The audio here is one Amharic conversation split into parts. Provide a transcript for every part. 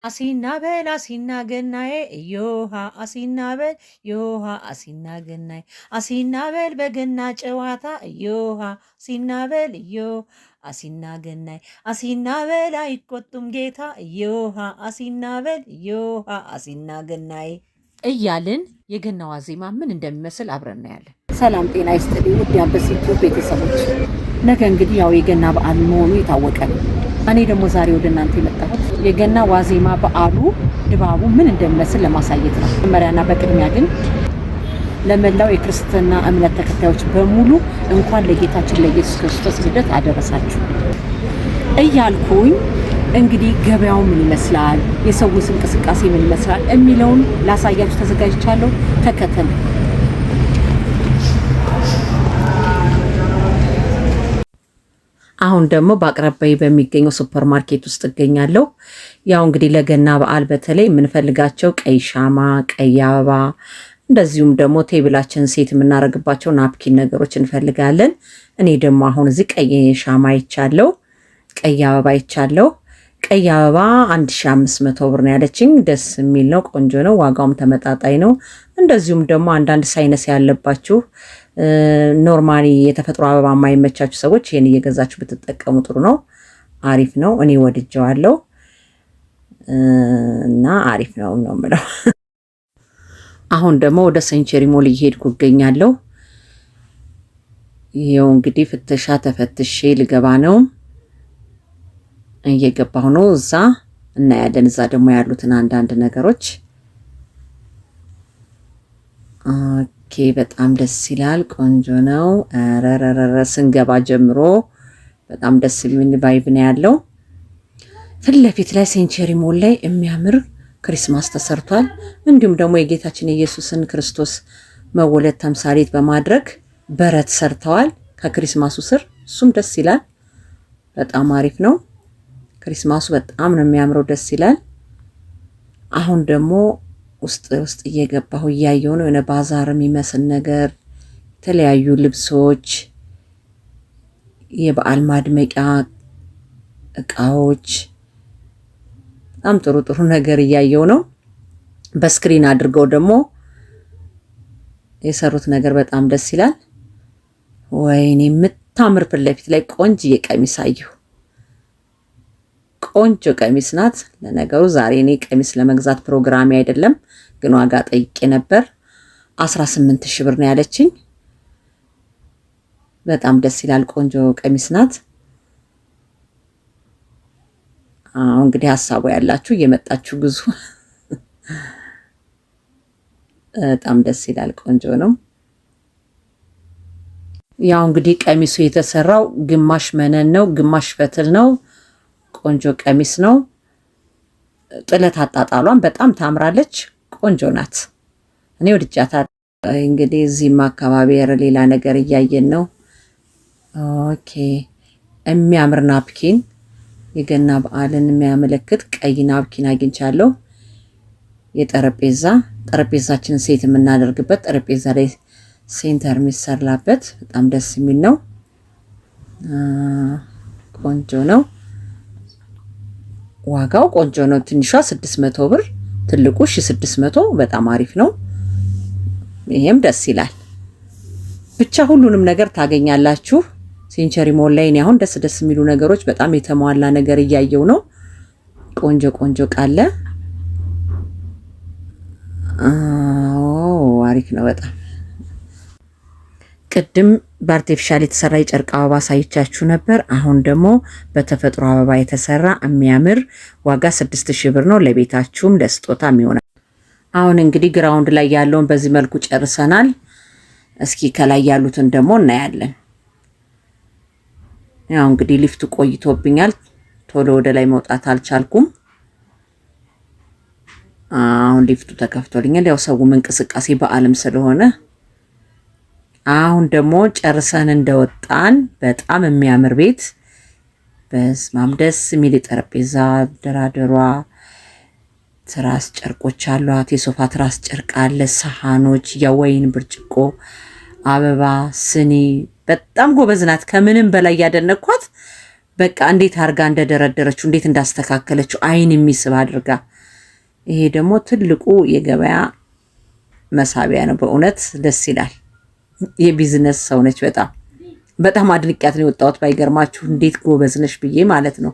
አሲና በል አሲና ገናዬ እዮሃ አሲና በል ዮሃ አሲና ገናዬ አሲና በል በገና ጨዋታ እዮሃ አሲና በል እዮ አሲና ገናዬ አሲና በል አይቆጡም ጌታ እዮሃ አሲና በል እዮሃ አሲና ገናዬ እያልን የገና ዋዜማ ምን እንደሚመስል አብረን እናያለን። ሰላም ጤና ይስጥልኝ ውድ የአንበሲቱ ቤተሰቦች፣ ነገ እንግዲህ ያው የገና በዓል መሆኑ የታወቀ ነው። እኔ ደግሞ ዛሬ ወደ እናንተ የመጣሁት የገና ዋዜማ በዓሉ ድባቡ ምን እንደሚመስል ለማሳየት ነው። መጀመሪያና በቅድሚያ ግን ለመላው የክርስትና እምነት ተከታዮች በሙሉ እንኳን ለጌታችን ለኢየሱስ ክርስቶስ ልደት አደረሳችሁ እያልኩኝ እንግዲህ ገበያው ምን ይመስላል፣ የሰውስ እንቅስቃሴ ምን ይመስላል የሚለውን ላሳያችሁ ተዘጋጅቻለሁ። ተከተሉ። አሁን ደግሞ በአቅራቢያዬ በሚገኘው ሱፐር ማርኬት ውስጥ እገኛለሁ። ያው እንግዲህ ለገና በዓል በተለይ የምንፈልጋቸው ቀይ ሻማ፣ ቀይ አበባ እንደዚሁም ደግሞ table ኣችን set የምናደርግባቸው napkin ነገሮች እንፈልጋለን። እኔ ደግሞ አሁን እዚህ ቀይ ሻማ አይቻለሁ፣ ቀይ አበባ አይቻለሁ። ቀይ አበባ 1500 ብር ነው ያለችኝ። ደስ የሚል ነው፣ ቆንጆ ነው፣ ዋጋውም ተመጣጣኝ ነው። እንደዚሁም ደግሞ አንዳንድ sinus ያለባችሁ normally የተፈጥሮ አበባ የማይመቻችሁ ሰዎች ይህን እየገዛችሁ ብትጠቀሙ ጥሩ ነው። አሪፍ ነው። እኔ ወድጀዋለሁ እና አሪፍ ነው ነው የምለው። አሁን ደግሞ ወደ ሴንቸሪ ሞል እየሄድኩ እገኛለሁ። ይኸው እንግዲህ ፍተሻ ተፈትሼ ልገባ ነው። እየገባሁ ነው። እዛ እናያለን። እዛ ደግሞ ያሉትን አንዳንድ ነገሮች። Okay፣ በጣም ደስ ይላል። ቆንጆ ነው። ረረረረ ስንገባ ጀምሮ በጣም ደስ የሚል vibe ነው ያለው። ፊት ለፊት ላይ ሴንቸሪ ሞል ላይ የሚያምር Christmas ተሰርቷል። እንዲሁም ደግሞ የጌታችን የኢየሱስን ክርስቶስ መወለድ ተምሳሌት በማድረግ በረት ሰርተዋል ከ Christmas ኡ ስር። እሱም ደስ ይላል። በጣም አሪፍ ነው። Christmas ኡ በጣም ነው የሚያምረው። ደስ ይላል። አሁን ደግሞ ውስጥ ውስጥ እየገባሁ እያየሁ ነው። የሆነ ባዛር የሚመስል ነገር፣ የተለያዩ ልብሶች፣ የበዓል ማድመቂያ እቃዎች፣ በጣም ጥሩ ጥሩ ነገር እያየሁ ነው። በ screen አድርገው ደግሞ የሰሩት ነገር በጣም ደስ ይላል። ወይኔ የምታምር ፊት ለፊት ላይ ቆንጅዬ ቀሚስ አየሁ። ቆንጆ ቀሚስ ናት። ለነገሩ ዛሬ እኔ ቀሚስ ለመግዛት ፕሮግራሜ አይደለም፣ ግን ዋጋ ጠይቄ ነበር። 18 ሺህ ብር ነው ያለችኝ። በጣም ደስ ይላል። ቆንጆ ቀሚስ ናት። አሁን እንግዲህ ሀሳቡ ያላችሁ እየመጣችሁ ግዙ። በጣም ደስ ይላል። ቆንጆ ነው። ያው እንግዲህ ቀሚሱ የተሰራው ግማሽ መነን ነው፣ ግማሽ ፈትል ነው። ቆንጆ ቀሚስ ነው። ጥለት አጣጣሏን በጣም ታምራለች። ቆንጆ ናት። እኔ ወድጃታለሁ። እንግዲህ እዚህም አካባቢ ኧረ ሌላ ነገር እያየን ነው። Okay፣ የሚያምር napkin የገና በዓልን የሚያመለክት ቀይ napkin አግኝቻለሁ። የጠረጴዛ ጠረጴዛችንን set የምናደርግበት ጠረጴዛ ላይ center የሚሰራበት በጣም ደስ የሚል ነው። ቆንጆ ነው። ዋጋው ቆንጆ ነው። ትንሿ 600 ብር፣ ትልቁ 1600። በጣም አሪፍ ነው። ይሄም ደስ ይላል። ብቻ ሁሉንም ነገር ታገኛላችሁ ሴንቸሪ ሞል ላይ። እኔ አሁን ደስ ደስ የሚሉ ነገሮች በጣም የተሟላ ነገር እያየው ነው። ቆንጆ ቆንጆ ቃለ አሪፍ ነው በጣም። ቅድም በ artificial የተሰራ የጨርቅ አበባ አሳይቻችሁ ነበር። አሁን ደግሞ በተፈጥሮ አበባ የተሰራ የሚያምር ዋጋ 6000 ብር ነው። ለቤታችሁም ለስጦታ የሚሆናል። አሁን እንግዲህ ground ላይ ያለውን በዚህ መልኩ ጨርሰናል። እስኪ ከላይ ያሉትን ደግሞ እናያለን። ያው እንግዲህ ሊፍቱ ቆይቶብኛል። ቶሎ ወደ ላይ መውጣት አልቻልኩም። አሁን ሊፍቱ ተከፍቶልኛል። ያው ሰውም እንቅስቃሴ በዓልም ስለሆነ አሁን ደግሞ ጨርሰን እንደወጣን በጣም የሚያምር ቤት በስማም ደስ የሚል የጠረጴዛ ደራደሯ ትራስ ጨርቆች አሏት። የሶፋ ትራስ ጨርቅ አለ፣ ሰሃኖች፣ የወይን ብርጭቆ፣ አበባ፣ ስኒ። በጣም ጎበዝ ናት። ከምንም በላይ ያደነኳት በቃ እንዴት አድርጋ እንደደረደረችው እንዴት እንዳስተካከለችው አይን የሚስብ አድርጋ ይሄ ደግሞ ትልቁ የገበያ መሳቢያ ነው። በእውነት ደስ ይላል። የቢዝነስ ሰው ነች። በጣም በጣም አድንቂያት ነው የወጣሁት። ባይገርማችሁ እንዴት ጎበዝ ነሽ ብዬ ማለት ነው።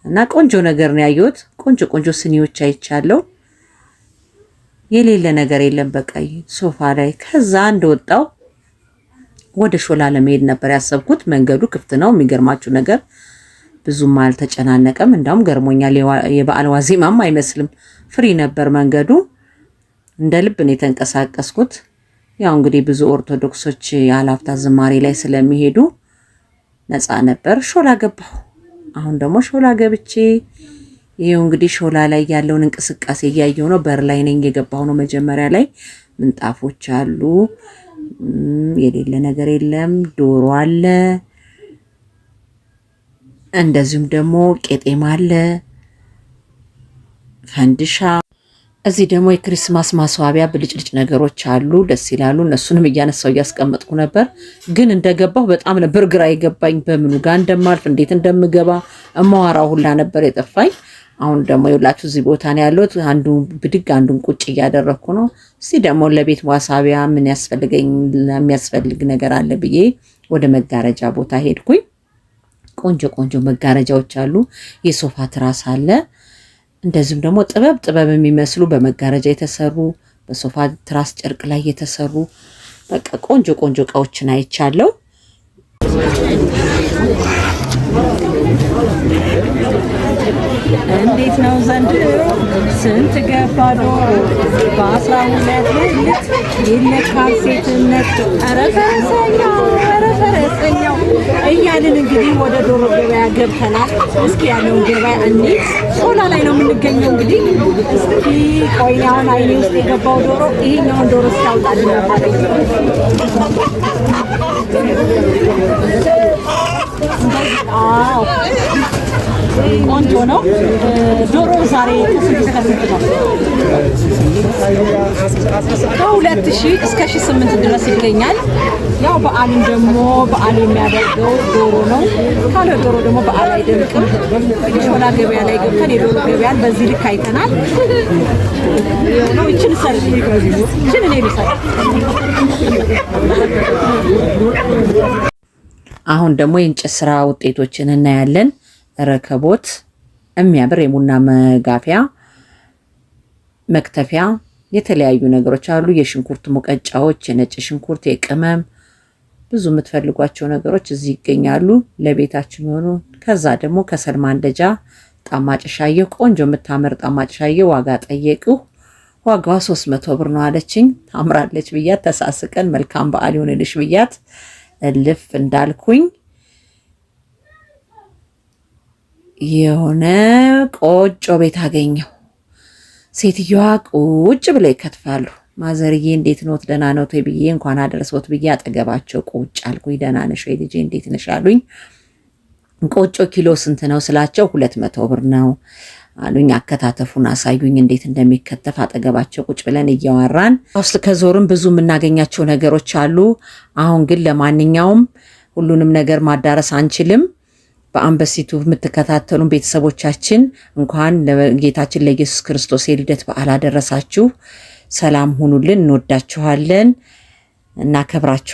እና ቆንጆ ነገር ነው ያየሁት። ቆንጆ ቆንጆ ስኒዎች አይቻለሁ። የሌለ ነገር የለም። በቀይ ሶፋ ላይ ከዛ እንደወጣው ወደ ሾላ ለመሄድ ነበር ያሰብኩት። መንገዱ ክፍት ነው። የሚገርማችሁ ነገር ብዙም አልተጨናነቀም። እንዳውም ገርሞኛል። የበዓል ዋዜማም አይመስልም። Free ነበር መንገዱ። እንደ ልብ ነው የተንቀሳቀስኩት። ያው እንግዲህ ብዙ ኦርቶዶክሶች የአላፍታ ዝማሬ ላይ ስለሚሄዱ ነፃ ነበር። ሾላ ገባሁ። አሁን ደግሞ ሾላ ገብቼ ይሄው እንግዲህ ሾላ ላይ ያለውን እንቅስቃሴ እያየሁ ነው። በር ላይ ነኝ የገባሁ ነው። መጀመሪያ ላይ ምንጣፎች አሉ። የሌለ ነገር የለም። ዶሮ አለ፣ እንደዚሁም ደግሞ ቄጤማ አለ፣ ፈንድሻ። እዚህ ደግሞ የ Christmas ማስዋቢያ ብልጭልጭ ነገሮች አሉ፣ ደስ ይላሉ። እነሱንም እያነሳው እያስቀመጥኩ ነበር። ግን እንደገባሁ በጣም ነበር ግራ የገባኝ፣ በምኑ ጋር እንደማልፍ እንዴት እንደምገባ እማዋራው ሁላ ነበር የጠፋኝ። አሁን ደግሞ የሁላችሁ እዚህ ቦታ ነው ያለሁት። አንዱ ብድግ አንዱን ቁጭ እያደረግኩ ነው። እስቲ ደግሞ ለቤት ማሳቢያ ምን ያስፈልገኝ የሚያስፈልግ ነገር አለ ብዬ ወደ መጋረጃ ቦታ ሄድኩኝ። ቆንጆ ቆንጆ መጋረጃዎች አሉ። የሶፋ ትራስ አለ። እንደዚሁም ደግሞ ጥበብ ጥበብ የሚመስሉ በመጋረጃ የተሰሩ በሶፋ ትራስ ጨርቅ ላይ የተሰሩ በቃ ቆንጆ ቆንጆ እቃዎችን አይቻለሁ። እንዴት ነው ዘንድሮ ስንት ገባ ዶሮ? በ12 ብልት ይለካል ሴትነት። ኧረ ፈረሰኛው ኧረ ፈረሰኛው እያልን እንግዲህ ወደ ዶሮ ገበያ ገብተናል። እስኪ ያለውን ገበያ እንሂድ። ሾላ ላይ ነው የምንገኘው። እንግዲህ እስኪ ቆይ አሁን አይኔ ውስጥ የገባው ዶሮ ይሄኛውን ዶሮ እስኪ አውጣልኝ። አዎ ቆንጆ ነው። ዶሮ ዛሬ ከስንት እስከ ስንት ነው? ከ2000 እስከ 1800 ድረስ ይገኛል። ያው በዓልን ደግሞ በዓል የሚያደርገው ዶሮ ነው። ካለ ዶሮ ደግሞ በዓል አይደምቅም። የሾላ ገበያ ላይ ገብተን የዶሮ ገበያን በዚህ ልክ አይተናል። ነው ይችን ሰር ይችን እኔ ልሰር። አሁን ደግሞ የእንጨት ስራ ውጤቶችን እናያለን። ረከቦት፣ የሚያምር የቡና መጋፊያ፣ መክተፊያ፣ የተለያዩ ነገሮች አሉ። የሽንኩርት ሙቀጫዎች፣ የነጭ ሽንኩርት፣ የቅመም ብዙ የምትፈልጓቸው ነገሮች እዚህ ይገኛሉ። ለቤታችን የሆኑ ከዛ ደግሞ ከሰል ማንደጃ ጣማጭሻየ ቆንጆ የምታምር ጣማጭሻየ ዋጋ ጠየቅሁ። ዋጋዋ 300 ብር ነው አለችኝ። ታምራለች ብያት ተሳስቀን መልካም በዓል ይሆንልሽ ብያት እልፍ እንዳልኩኝ የሆነ ቆጮ ቤት አገኘሁ። ሴትዮዋ ቁጭ ብለው ይከትፋሉ። ማዘርዬ እንዴት ኖት? ደህና ኖት ወይ ብዬ እንኳን አደረሰዎት ብዬ አጠገባቸው ቁጭ አልኩኝ። ደህና ነሽ ወይ ልጄ እንዴት ነሽ አሉኝ። ቆጮ ኪሎ ስንት ነው ስላቸው 200 ብር ነው አሉኝ። አከታተፉን አሳዩኝ እንዴት እንደሚከተፍ። አጠገባቸው ቁጭ ብለን እያወራን ውስጥ ከዞርም ብዙ የምናገኛቸው ነገሮች አሉ። አሁን ግን ለማንኛውም ሁሉንም ነገር ማዳረስ አንችልም። በአንበሲቱ የምትከታተሉን ቤተሰቦቻችን እንኳን ለጌታችን ለኢየሱስ ክርስቶስ የልደት በዓል አደረሳችሁ። ሰላም ሁኑልን። እንወዳችኋለን፣ እናከብራችኋለን።